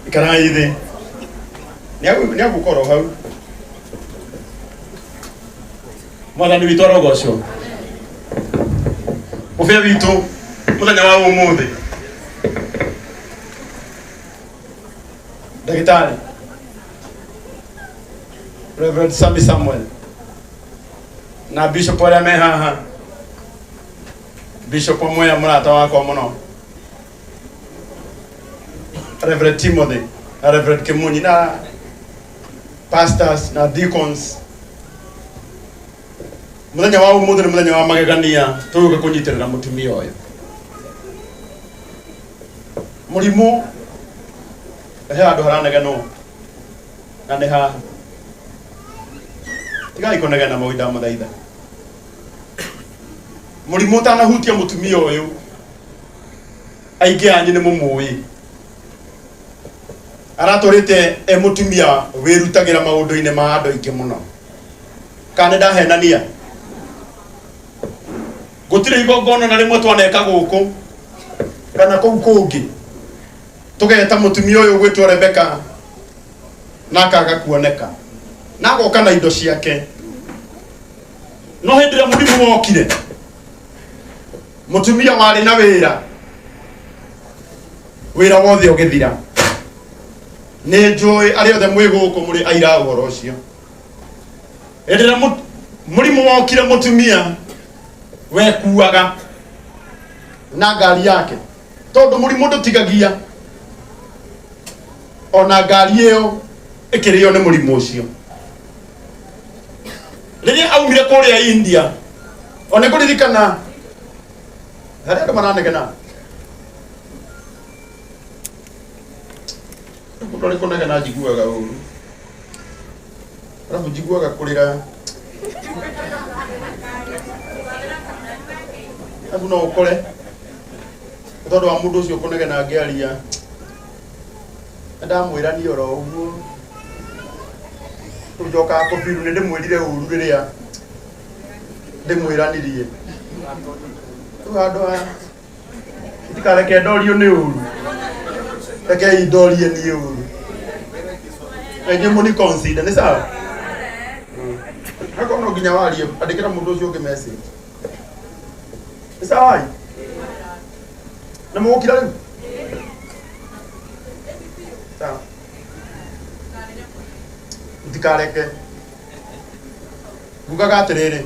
Ikarai thĩ. Nĩ agũkorwo hau. Mwathani witũ arogocwo. Mũbĩa witũ mũthenya wa ũmũthĩ. Ndagĩtarĩ Reverend Sammy Samuel na bishop arĩa me haha, bishop Mwea mũrata wakwa mũno, Reverend Timothy na Reverend Kimunyi na pastors na deacons. Mũthenya wa ũmũthĩ nĩ mũthenya wa magegania, tũgũka kũnyitĩrĩra mũtumia ũyũ. Mũrimũ he handũ haranegenwo na nĩ haha. Tigai kũnegena mũi, ndamũthaitha. Mũrimũ ũtanahutia mũtumia ũyũ, aingĩ anyu nĩ mũmũĩ, aratũrĩte e mũtumia wĩrutagĩra maũndũ-inĩ ma andũ aingĩ mũno. Kana nĩ ndahenania? Gũtirĩ igongona na rĩmwe twaneka gũkũ kana kũu kũngĩ tũgeta mũtumia ũyũ gwĩtwo Rebeka na akaga kuoneka na agoka na indo ciake. No hĩndĩ ĩrĩa mũrimũ wokire, mũtumia warĩ na wĩra, wĩra wothe ũgĩthira. Nĩ njũĩ arĩa othe mwĩ gũkũ mũrĩ aira a ũhoro ũcio. Hĩndĩ ĩrĩa mũrimũ wokire, mũtumia wekuaga na ngari yake, tondũ mũrimũ ndũtigagia, ona ngari ĩyo ĩkĩrĩo nĩ mũrimũ ũcio. Rĩrĩa aumire kũrĩa India, o nĩ ngũririkana harĩa andũ maranegena. Mũndũ arĩ kũnegena njiguaga ũru, arabu njiguaga kũrĩra, arabu no ũkore nĩ tondũ wa mũndũ ũcio kũnegena ngĩaria. Ndamwĩra niĩ oro ũguo rĩu njokaga kũbiru nĩ ndĩmwĩrire ũru rĩrĩa ndĩmwĩranirie. Rĩu handũ ha ndikareke ndorio nĩ ũru, rekei ndorie niĩ ũru na inyuĩ mũni consider nĩ sawa. Akorwo no nginya warie, andĩkĩra mũndũ ũcio ũngĩ message. Nĩ sawa na mũgũkira rĩu. Sawa, mũtikareke ngugaga atĩrĩrĩ,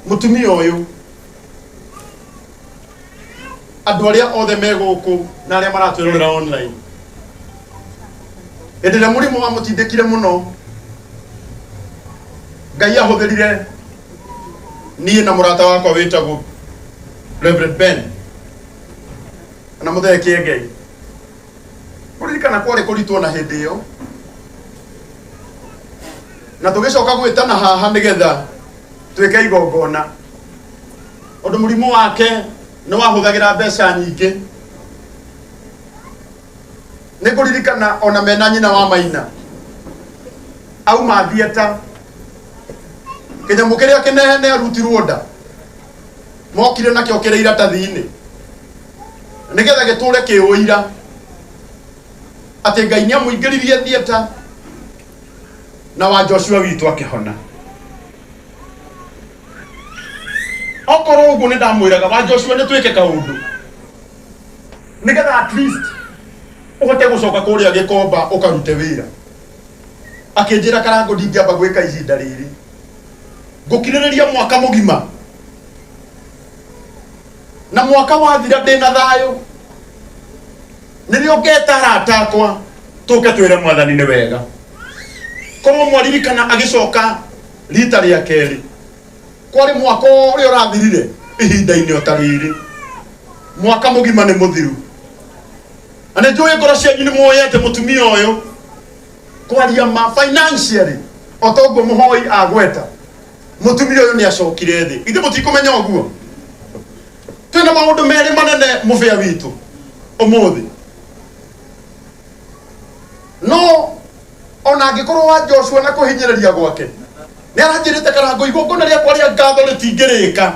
mũtumia ũyũ, andũ arĩa othe me gũkũ na arĩa maratwĩrorera online, hĩndĩ ĩrĩa mũrimũ wamũtindĩkire mũno, Ngai ahũthĩrire niĩ na mũrata wakwa wĩtagwo Reverend Ben na mũthee Kĩengei. Kũririkana kwarĩ kũritũ na hĩndĩ ĩyo, na tũgĩcoka gwĩtana haha nĩgetha twĩke igongona, ũndũ mũrimũ wake nĩ wahũthagĩra mbeca nyingĩ. Nĩ ngũririkana ona mena nyina wa Maina auma thieta, kĩnyamũ kĩrĩa kĩnene arutirwo nda mokire nakĩo kĩrĩ iratathi-inĩ nĩgetha gĩtũre kĩũira atĩ Ngai nĩ amũingĩririe thieta na wa Joshua witũ akĩhona. Okorwo ũguo nĩ ndamwĩraga wa Joshua nĩ twĩke kaũndũ nĩgetha at least ũhote gũcoka kũrĩa Gĩkomba ũkarute wĩra. Akĩnjĩra, "Karango, ndingĩamba gwĩka ihinda rĩrĩ, ngũkirĩrĩria mwaka mũgima." Na mwaka wathira ndĩna thayũ, nĩrĩo ngeta arata akwa tũke twĩre Mwathani nĩ wega. Korwo mwaririkana, agĩcoka rita rĩa kerĩ kwarĩ mwaka ũrĩa ũrathirire ihinda-inĩ o ta rĩrĩ. Mwaka mũgima nĩ mũthiru, na nĩ njũĩ ngoro cianyu nĩ muoyete mũtumia ũyũ. Kwaria ma, financially, o ta ũguo mũhoi agweta, mũtumia ũyũ nĩ acokire thĩ. Ithe mũtikũmenya ũguo. Twĩna maũndũ merĩ manene mũbĩa witũ ũmũthĩ. No ona angĩkorwo wa Joshua na kũhinyĩrĩria gwake nĩ aranjĩrĩte, "Karango, igongona rĩakwa rĩa ngatho rĩtingĩrĩka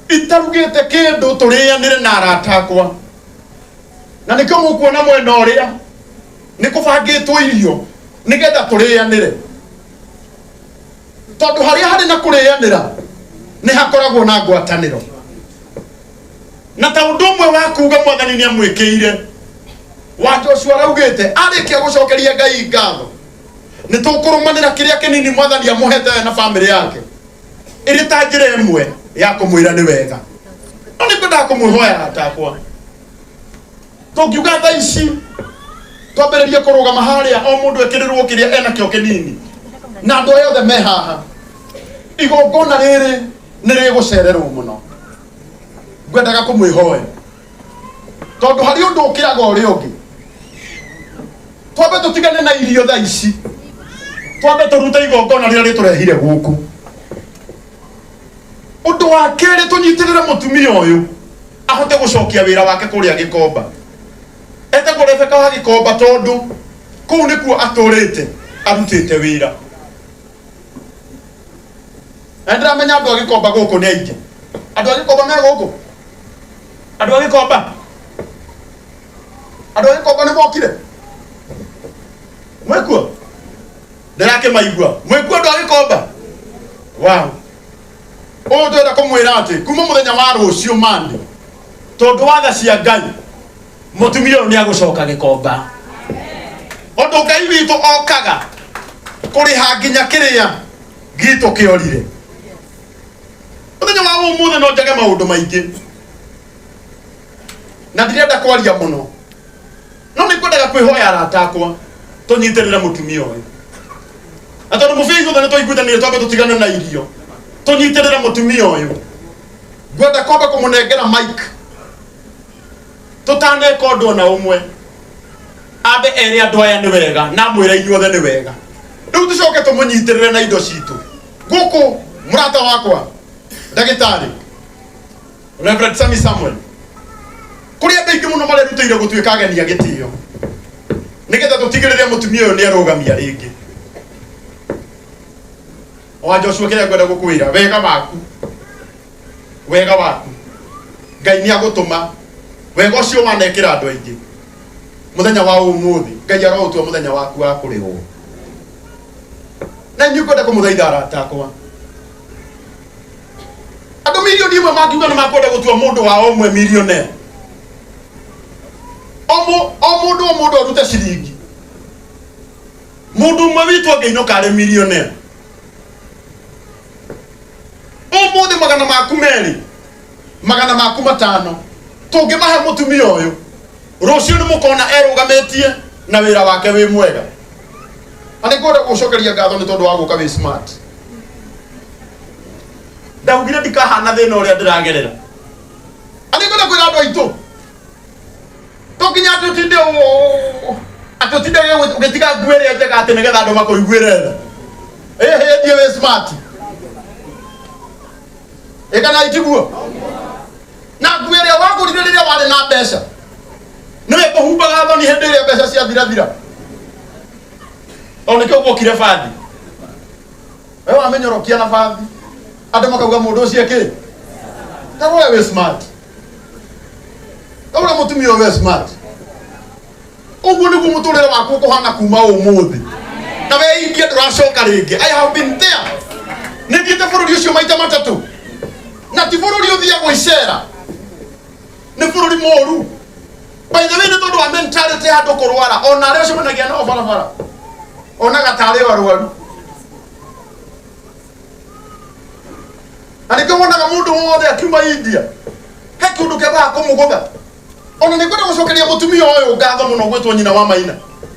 itarugĩte kĩndũ tũrĩanĩre na arata akwa." Na nĩkĩo mũkuona mwena ũrĩa nĩ kũbangĩtwo irio nĩgetha tũrĩanĩre, tondũ harĩa harĩ na kũrĩanĩra nĩ hakoragwo na ngwatanĩro. Na ta ũndũ ũmwe wa kuga Mwathani nĩ amwĩkĩire wa Joshua araugĩte arĩkia gũcokeria Ngai ngatho, nĩ tũkũrũmanĩra kĩrĩa kĩnini Mwathani amũhete we na bamĩrĩ yake ĩrĩ ta njĩra ĩmwe ya kũmwĩra nĩ wega. No nĩ ngwendaga kũmwĩhoya arata akwa, tũngiuga thaa ici twambĩrĩrie kũrũgama harĩa o mũndũ ekĩrĩrwo kĩrĩa enakĩo kĩnini, na andũ aya othe me haha, igongona rĩrĩ nĩ rĩgũcererwo mũno. Ngwendaga kũmwĩhoya tondũ harĩ ũndũ ũkĩraga ũrĩa ũngĩ. Twambe tũtigane na irio thaa ici, twambe tũrute igongona rĩrĩa rĩtũrehire gũkũ. Ũndũ wa kerĩ, tũnyitĩrĩre mũtumia ũyũ ahote gũcokia wĩra wake kũrĩa Gĩkomba. Etagwo Rebeka wa Gĩkomba tondũ kũu nĩkuo atũrĩte arutĩte wĩra. Na nĩndĩramenya andũ a Gĩkomba gũkũ nĩ aingĩ. Andũ a Gĩkomba me gũkũ? Andũ a Gĩkomba, andũ a Gĩkomba nĩ mokire? Mwĩkuo? Ndĩrakĩmaigua. Mwĩkuo andũ a Gĩkomba? Wow. Ũyũ twenda kũmwĩra atĩ kuma mũthenya wa rũciũ Monday, tondũ wa tha cia Ngai, mũtumia ũyũ nĩ agũcoka Gĩkomba. Ũndũ Ngai witũ okaga kũrĩha nginya kĩrĩa gitũ kĩorire. Mũthenya wa ũmũthĩ no njage maũndũ maingĩ na ndirenda kwaria mũno, no nĩ ngwendaga kwĩhoya arata akwa tũnyitĩrĩre mũtumia ũyũ. Na tondũ mũbia ithuothe nĩ twaiguithanire twambe tũtigane na irio, tũnyitĩrĩre mũtumia ũyũ. Ngwenda kwamba kũmũnengera mic tũtaneka ũndũ ona ũmwe, ambe ere andũ aya nĩ wega na amwĩre inyuothe nĩ wega. Rĩu tũcoke tũmũnyitĩrĩre na indo citũ gũkũ. Mũrata wakwa ndagĩtarĩ Reverend Sami Samuel, kũrĩ andũ aingĩ mũno marerutĩire gũtuĩka ageni a gĩtĩo nĩgetha tũtigĩrĩre mũtumia ũyũ nĩ arũgamia rĩngĩ. Wa Joshua, kĩrĩa ngwenda gũkwĩra, wega waku, wega waku, Ngai nĩ agũtũma wega ũcio wanekĩra andũ aingĩ. Mũthenya wa ũmũthĩ Ngai aroũtua mũthenya waku wa kũrĩhwo. Na inyuĩ ngwenda kũmũthaitha arata akwa, andũ 1 million mangiuga nĩ makwenda gũtua mũndũ wao ũmwe millionaire, o mũndũ o mũndũ arute ciringi, mũndũ ũmwe witũ angĩinũka arĩ millionaire. Ũmũthĩ 200, 500 tũngĩmahe mũtumia ũyũ, rũciũ nĩ mũkona erũgamĩtie na wĩra wake wĩ mwega. Na nĩ ngwenda gũcokeria ngatho nĩ tondũ wa gũka wĩ smart. Ndaugire ndikahana thĩna ũrĩa ndĩragerera. Na nĩ ngwenda kwĩra andũ aitũ, to nginya atĩ ũtinde atĩ ũtinde ũgĩtiga nguo ĩrĩa njega atĩ nĩgetha andũ makũiguĩre tha. Ĩhĩ, thiĩ wĩ smart. Ĩkana itiguo na nguo ĩrĩa wagũrire rĩrĩa warĩ na mbeca nĩwe kũhumbaga thoni hĩndĩ ĩrĩa mbeca ciathirathira. O nĩkĩo guokire bathi, we wamenyorokia na bathi, andũ makauga mũndũ ũcio kĩ ta we wĩ smart, ta ũrĩa mũtumia ũyũ wĩ smart. Ũguo nĩguo mũtũrĩre waku ũkũhana kuma ũmũthĩ. Na we India ndũracoka rĩngĩ. I have been there, nĩ thiĩte bũrũri ũcio maita matatũ, na ti bũrũri ũthiagwo icera, nĩ bũrũri mũru by the way, nĩ tondũ wa mentality ya andũ kũrwara. Ona arĩa ũcemanagia nao barabara onaga tarĩ o arwaru, na nĩkĩo wonaga mũndũ wothe akiuma India he kĩũndũ kĩambaga kũmũgũtha. Ona nĩ ngwenda gũcokeria mũtumia ũyũ ngatho mũno gwĩtwo nyina wa Maina.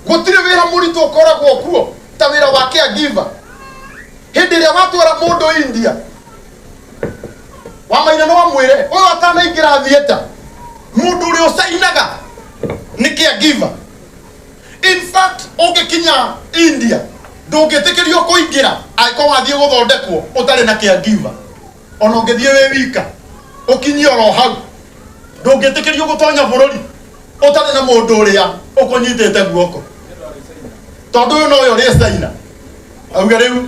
Gũtirĩ wĩra mũritũ ũkoragwo kuo ta wĩra wa caregiver. Hĩndĩ ĩrĩa watwara mũndũ India, wa Maina, no amwĩre ũyũ atanaingĩra theatre, mũndũ ũrĩa ũcainaga nĩ caregiver. In fact, ũngĩkinya India ndũngĩtĩkĩrio kũingĩra angĩkorwo wathiĩ gũthondekwo ũtarĩ na caregiver. Ona ũngĩthiĩ wĩ wika ũkinyie oro hau, ndũngĩtĩkĩrio gũtonya bũrũri ũtarĩ na mũndũ ũrĩa ũkũnyitĩte guoko, tondũ ũyũ nowe ũrĩ caina auge rĩu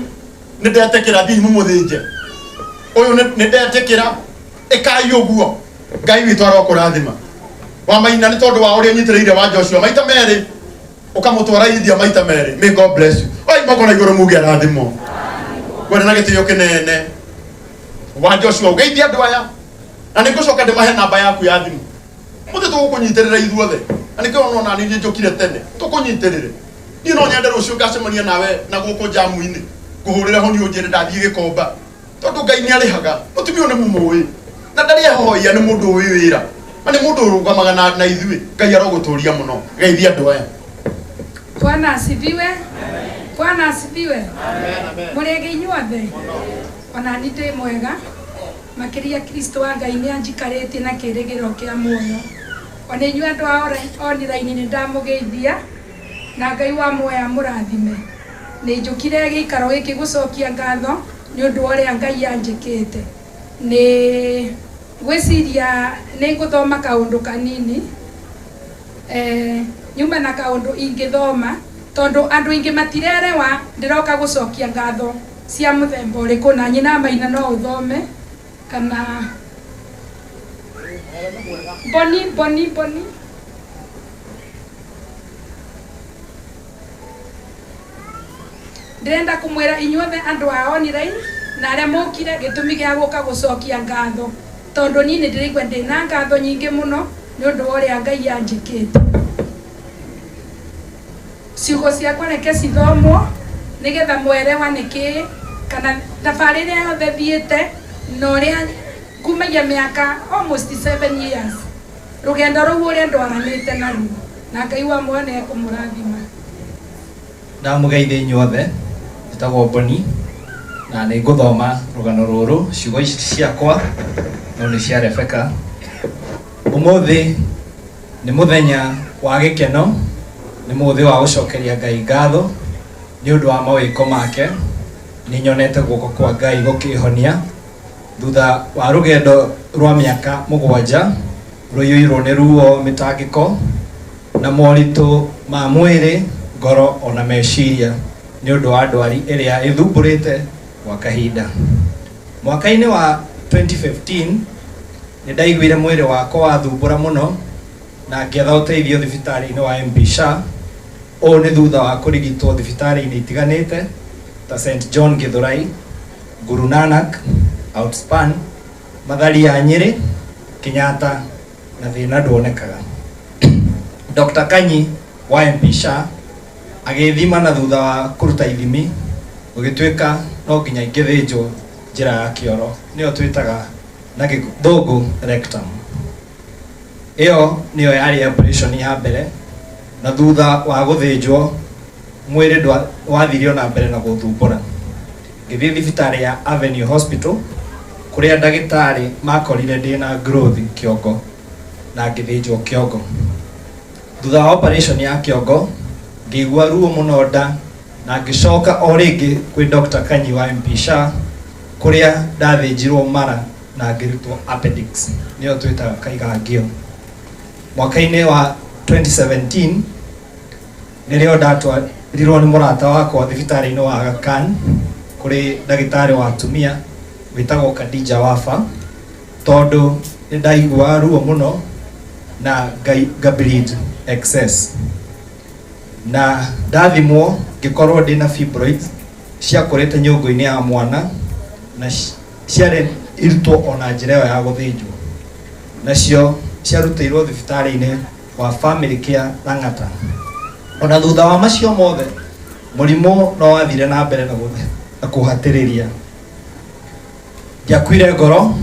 nĩ ndetĩkĩra thiĩ mũmũthĩnje ũyũ, nĩ ndetĩkĩra ĩkai ũguo. Ngai witũ arokũrathima. Wa Maina nĩ tondũ wa ũrĩa ũnyitĩrĩire wa Joshua maita merĩ, ũkamũtwara India maita merĩ. May God bless you. Oi moko na igũrũ muge arathimwo. Ngwenda na gĩtĩo kĩnene wa Joshua ũgeithie andũ aya, na nĩ ngũcoka ndĩmahe namba yaku ya thimũ. Mũthĩ tũgũkũnyitĩrĩra ithuothe, na nĩkĩo ona niĩ njũkire tene tũkũnyitĩrĩre. Niĩ no nyende rũciũ ngacemania nawe na gũkũ njamu-inĩ, ngũhũrĩre honi ũnjĩre ndathiĩ Gĩkomba, tondũ Ngai nĩ arĩhaga. Mũtumia ũyũ nĩ mũmũĩ na ndarĩ ehohoia, nĩ mũndũ ũĩ wĩra na nĩ mũndũ ũrũgamaga na ithuĩ. Ngai arogũtũria mũno. Geithia andũ aya. Bwana asifiwe. Bwana asifiwe. Mũrĩega inyuothe? Ona ni ndĩ mwega makĩria. Kristo wa Ngai nĩ anjikarĩtie na kĩrĩgĩrĩro kĩa muoyo. Ona inyuĩ andũ a online nĩ ndamũgeithia, na Ngai wa muoyo amũrathime. Nĩ njũkire gĩikaro gĩkĩ gũcokia ngatho nĩ ũndũ wa ũrĩa Ngai anjĩkĩte. Nĩ ngwĩciria nĩ ngũthoma kaũndũ kanini, nyuma na kaũndũ ingĩthoma, tondũ andũ aingĩ matirerewa ndĩroka gũcokia ngatho cia mũthemba ũrĩkũ. Na nyina Maina no ũthome kana Boni Boni Boni. Ndĩrenda kũmwĩra inyuothe andũ a online na arĩa mũkire, gĩtũmi gĩa gũka gũcokia ngatho, tondũ niĩ nĩ ndĩraigua ndĩna ngatho nyingĩ mũno nĩ ũndũ wa ũrĩa Ngai anjĩkĩte. Ciugo ciakwa reke cithomwo nĩgetha mwerewa nĩkĩ kana thabarĩ ĩrĩa yothe thiĩte na ũrĩa kumagia mĩaka almost 7 years, rũgendo rũu ũrĩa ndwaranĩte naruo, na Ngai wa muoyo nĩ ekũmũrathima. Ndamũgeithia inyuothe, njĩtagwo Boni na nĩ ngũthoma rũgano rũrũ. Ciugo ici ti ciakwa no nĩ cia Rebecca. Ũmũthĩ nĩ mũthenya wa gĩkeno, nĩ mũthĩ wa gũcokeria Ngai ngatho nĩ ũndũ wa mawĩko make. Nĩ nyonete guoko kwa Ngai gũkĩhonia thutha wa rũgendo rwa mĩaka 7 rũiyũirwo nĩ ruo, mĩtangĩko na moritũ ma mwĩrĩ, ngoro ona meciria, nĩ ũndũ wa ndwari ĩrĩa ĩthumbũrĩte gwa kahinda. Mwaka-inĩ wa 2015 nĩ ndaiguire mwĩrĩ wakwa wathumbũra mũno na ngĩetha ũteithio thibitarĩ-inĩ wa MP Shah. Ũũ nĩ thutha wa kũrigitwo thibitarĩ-inĩ itiganĩte ta St John Githurai, Guru Nanak, Outspan, Mathari ya Nyĩrĩ, Kenyatta, na thĩna nduonekaga. Dr. Kanyi wa MP Shah agĩthima, na thutha wa kũruta ithimi gũgĩtuĩka no nginya ingĩthĩnjwo njĩra ya kĩoro, nĩyo twĩtaga na gĩthũngũ rectum. Ĩyo nĩyo yarĩ operation ya mbere, na thutha wa gũthĩnjwo mwĩrĩ wathire ona mbere na gũthumbũra. Ngĩthiĩ thibitarĩ ya Avenue Hospital kũrĩa ndagĩtarĩ makorire ndĩna growth kĩongo na ngĩthĩnjwo kĩongo. Thutha wa operation ya kĩongo ngĩigua ruo mũno nda na ngĩcoka o rĩngĩ kwĩ Dr. Kanyi wa MP Shah kũrĩa ndathĩnjirwo mara na ngĩrutwo appendix, nĩyo twĩtaga kaigangio. Mwaka-inĩ wa 2017 nĩrĩo ndatwarirwo nĩ mũrata wakwa thibitarĩ-inĩ wa Aga Khan kũrĩ ndagĩtarĩ wa atumia wĩtagwo Khadija Wafa, tondũ nĩ ndaiguaga ruo mũno na nga bleed excess, na ndathimwo ngĩkorwo ndĩna fibroids ciakũrĩte nyũngũ-inĩ ya mwana na ciarĩ irutwo ona njĩra ĩyo ya gũthĩnjwo. Nacio ciarutĩirwo thibitarĩ-inĩ wa Family Care Lang'ata. Ona thutha wa macio mothe mũrimũ no wathire na mbere na kũhatĩrĩria. Ndiakuire ngoro,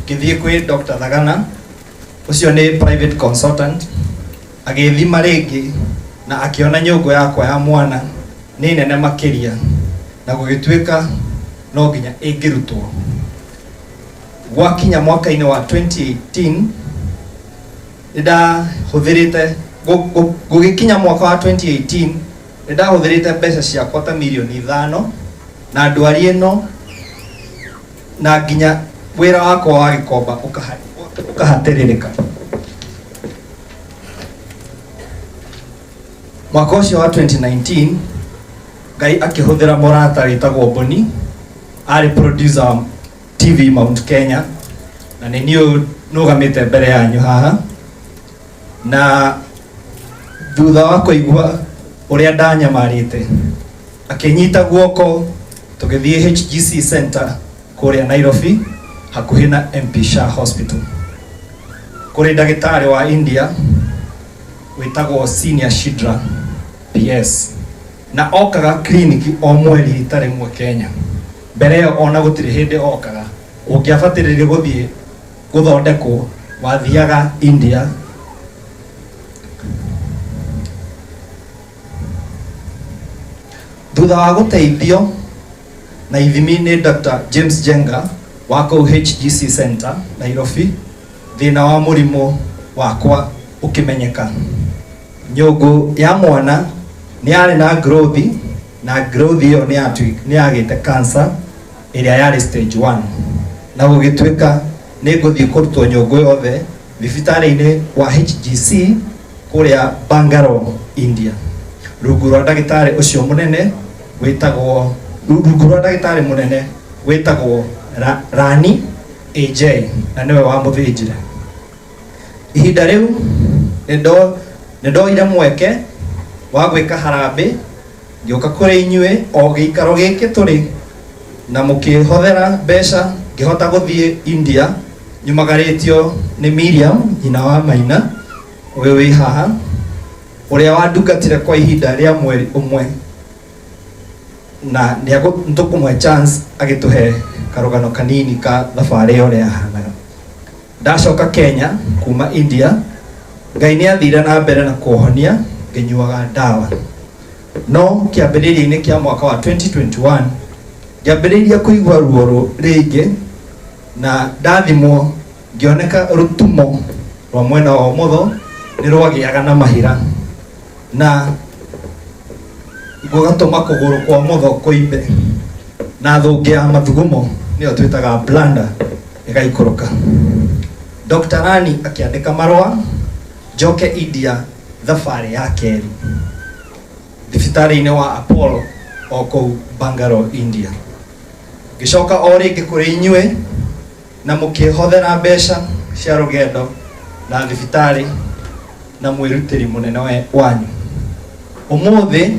ngĩthiĩ kwĩ Dr. Thagana, ũcio nĩ private consultant, agĩthima rĩngĩ na akĩona nyũngũ yakwa ya mwana nĩ nene makĩria na gũgĩtuĩka no nginya ĩngĩrutwo. Gwakinya mwaka-inĩ wa 2018 nĩ ndahũthĩrĩte gũgĩkinya mwaka wa 2018 nĩ ndahũthĩrĩte mbeca ciakwa ta mirioni 5 na ndwari ĩno, na nginya wĩra wakwa wa gĩkomba ũkahatĩrĩrĩka. Mwaka ũcio wa 2019 Ngai akĩhũthĩra mũrata wĩtagwo Boni, arĩ producer wa TV Mount Kenya, na nĩ niĩ ũyũ nũgamĩte mbere yanyu haha. Na thutha wa kũigua ũrĩa ndanyamarĩte, akĩnyita guoko tũgĩthiĩ HGC Center kũrĩa Nairobi hakuhĩ na MP Shah Hospital, kũrĩ ndagĩtarĩ wa India wĩtagwo Senior Shidra PS, na okaga kliniki o mweri rita rĩmwe Kenya. Mbere ĩyo ona gũtirĩ hĩndĩ okaga. Ũngĩabatĩrire gũthiĩ gũthondekwo wathiaga India. Thutha wa gũteithio na ithimi nĩ Dr. James Jenga wa kũu HGC Center Nairobi, thĩna wa mũrimũ wakwa ũkĩmenyeka. Nyũngũ ya mwana nĩ yarĩ na growth, na growth ĩyo nĩ yagĩte cancer ĩrĩa yarĩ stage 1, na gũgĩtuĩka nĩ ngũthiĩ kũrutwo nyũngũ yothe thibitarĩ-inĩ wa HGC kũrĩa Bangalore, India, rungu rwa ndagĩtarĩ ũcio mũnene wĩtagwo rungu rwa ndagĩtarĩ mũnene wĩtagwo Rani AJ, na nĩwe wamũthĩnjire. Ihinda rĩu nĩ ndoire mweke wa gwĩka harambĩ, ngĩũka kũrĩ inyuĩ o gĩikaro gĩkĩ tũrĩ, na mũkĩhothera mbeca ngĩhota gũthiĩ India nyumagarĩtio nĩ Miriam nyina wa Maina ũyũ wĩ haha, ũrĩa wandungatire kwa ihinda rĩa mweri ũmwe, na nĩtũkũmũhe chance agĩtũhe karũgano kanini ka thabarĩ ĩyo ũrĩa yahanaga. Ndacoka Kenya kuma India, Ngai nĩ athire na mbere na kũhonia ngĩnyuaga ndawa, no kĩambĩrĩria-inĩ kĩa mwaka wa 2021 ngĩambĩrĩria kũigua ruo rĩngĩ, na ndathimwo ngĩoneka rũtumo rwa mwena wa ũmotho nĩ rwagĩaga na mahira na gũgatũma kũgũrũ kwa ũmotho kũimbe, na thũngĩ ya mathugumo nĩyo twĩtaga bladder ĩgaikũrũka. Dr. Rani akĩandĩka marũa njoke India thabarĩ ya kerĩ thibitarĩ-inĩ wa Apollo o kũu Bangalore, India. Ngĩcoka o rĩngĩ kũrĩ inyuĩ na mũkĩhothera mbeca cia rũgendo na thibitarĩ na mwĩrutĩri mũnene wanyu. Ũmũthĩ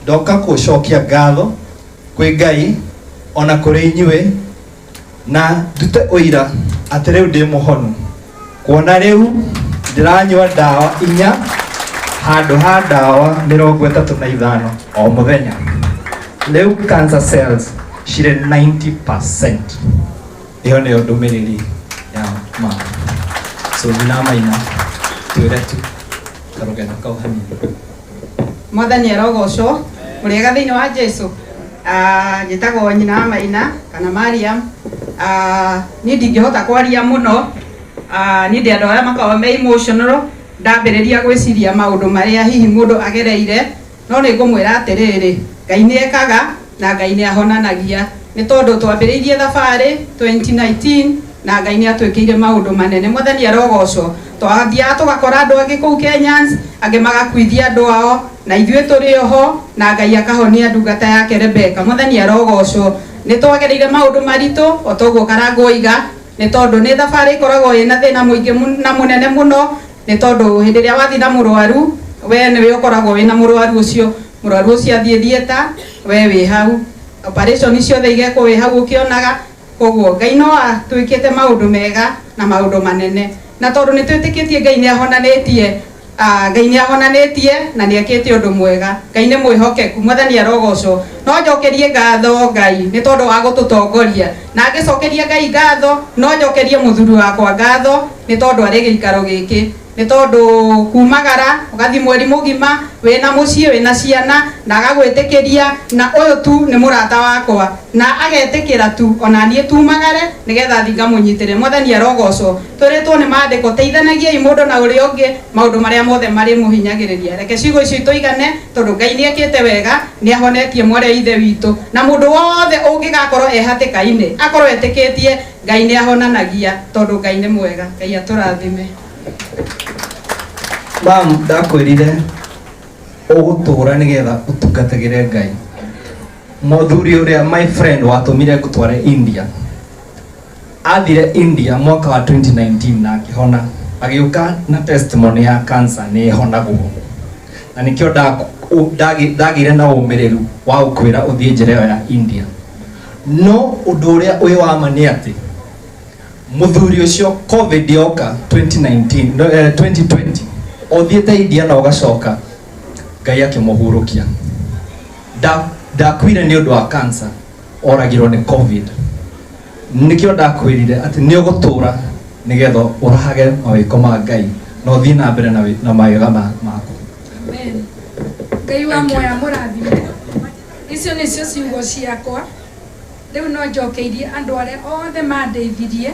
ndoka gũcokia ngatho kwĩ Ngai ona kũrĩ inyuĩ, na ndute ũira atĩ rĩu ndĩ mũhonu, kuona rĩu ndĩranyua ndawa 4 handũ ha ndawa 35 o mũthenya. Rĩu cancer cells cirĩ 90%. Ĩyo nĩyo ndũmĩrĩri ya mama. So nyina Maina, twĩre tu karũgano kau hanini. Mwathani arogocwo. Mũrĩega thĩinĩ wa Jesu. Njĩtagwo nyina wa Maina kana Mariam. Niĩ ndingĩhota kwaria mũno. Niĩ ndĩ andũ arĩa makoragwo me emotional, ndambĩrĩria gwĩciria maũndũ marĩa hihi mũndũ agereire, no nĩ ngũmwĩra atĩrĩrĩ, Ngai nĩ ekaga na Ngai nĩ ahonanagia. Nĩ tondũ twambĩrĩirie thabarĩ 2019 na Ngai nĩ atwĩkĩire maũndũ manene. Mwathani arogocwo. Twathiaga tũgakora andũ angĩ kũu Kenyans, angĩ magakuithia andũ ao, na ithuĩ tũrĩ oho, na Ngai akahonia ndungata yake Rebecca. Mwathani arogocwo. Nĩ twagereire maũndũ maritũ o toguo Karangũ oiga, nĩ tondũ nĩ thabarĩ ĩkoragwo ĩna thĩna mũingĩ na mũnene mũno, nĩ tondũ hĩndĩ ĩrĩa wathiĩ na mũrwaru, we nĩwe ũkoragwo wĩna mũrwaru ũcio, mũrwaru ũcio athiĩ theatre, we wĩ hau, operation ciothe igekwo wĩ hau ũkĩonaga. Koguo Ngai no atwĩkĩte maũndũ mega na maũndũ manene, na tondũ nĩ twĩtĩkĩtie Ngai nĩ ahonanĩtie, Ngai nĩ ahonanĩtie na nĩ ekĩte ũndũ mwega. Ngai nĩ mwĩhokeku. Mwathani arogocwo. No njokerie ngatho Ngai nĩ tondũ wa gũtũtongoria, na ngĩcokeria Ngai ngatho no njokerie mũthuri wakwa ngatho nĩ tondũ arĩ gĩikaro gĩkĩ, nĩ tondũ kumagara ũgathiĩ mweri mũgima wĩna mũciĩ wĩna ciana na agagwĩtĩkĩria, na ũyũ tu nĩ mũrata wakwa na agetĩkĩra tu ona niĩ tumagare nĩgetha thiĩ ngamũnyitĩre. Mwathani arogocwo. Twĩrĩtwo nĩ maandĩko, teithanagiai mũndũ na ũrĩa ũngĩ maũndũ marĩa mothe marĩmũhinyagĩrĩria. Reke ciugo icio itũigane, tondũ Ngai nĩ ekĩte wega, nĩ ahonetie mwarĩ wa ithe witũ, na mũndũ wothe ũngĩgakorwo e hatĩka-inĩ akorwo etĩkĩtie Ngai nĩ ahonanagia, tondũ Ngai nĩ mwega. Ngai atũrathime. Mam, ndakwĩrire ũgũtũra nĩgetha ũtungatagĩre Ngai. Mũthuri ũrĩa my friend watũmire ngũtware India, athire India mwaka wa 2019 na akĩhona. Agĩũka na testimony ya cancer nĩ ĩhonagwo, na nĩkĩo ndagĩire na ũmĩrĩru wa gũkwĩra ũthiĩ njĩra ĩyo ya India. No ũndũ ũrĩa wĩ wa ma nĩ atĩ mũthuri ũcio, COVID yoka 2019, no, 2020, ũthiĩte India na ũgacoka, Ngai akĩmũhurũkia. Ndakuire nĩ ũndũ wa cancer, oragirwo nĩ COVID. Nĩkĩo ndakwĩrire atĩ nĩ ũgũtũra nĩgetha ũrahage mawĩko ma Ngai na ũthiĩ na mbere na mawega maku. Amen. Ngai wa moya mũrathime. Icio nĩcio ciugo ciakwa. Rĩu no njokeirie andũ arĩa othe mandeithirie.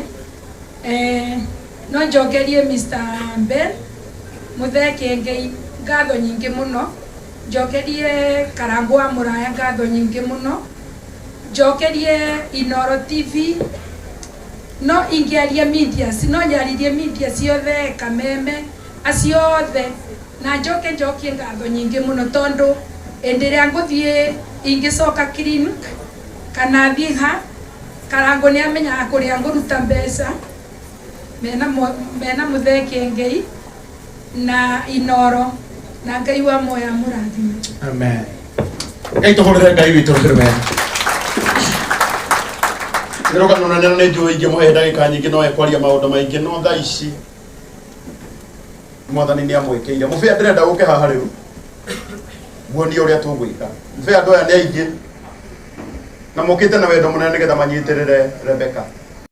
No njokerie Mr. Ben Muthee Kĩengei ngatho nyingĩ mũno. Njokerie Karangũ wa Mũraya ngatho nyingĩ mũno. Njokerie Inoro TV. No ingĩaria media, no nyaririe media ciothe, Kameme, acio othe, na njoke njokie ngatho nyingĩ mũno, tondũ hĩndĩ ĩrĩa ngũthiĩ ingĩcoka clinic kana thiĩ ha, Karangũ nĩ amenyaga kũrĩa ngũruta mbeca. Mena Muthee Kĩengei na Inoro, na Ngai wa moya mũrathime. Amen. Ngai tũhũrĩre Ngai witũ rũhĩ. Nĩ rũgano rũnene na nĩ njũĩ ingĩmũhe ndagĩka nyingĩ no ekwaria maũndũ maingĩ, no thaa ici Mwathani nĩ amwĩkĩire. Mũbĩa, ndĩrenda ũke haha rĩu muonie ũrĩa tũgwĩka. Mũbĩa, andũ aya nĩ aingĩ na mokĩte na wendo mũnene nĩgetha manyitĩrĩre Rebecca.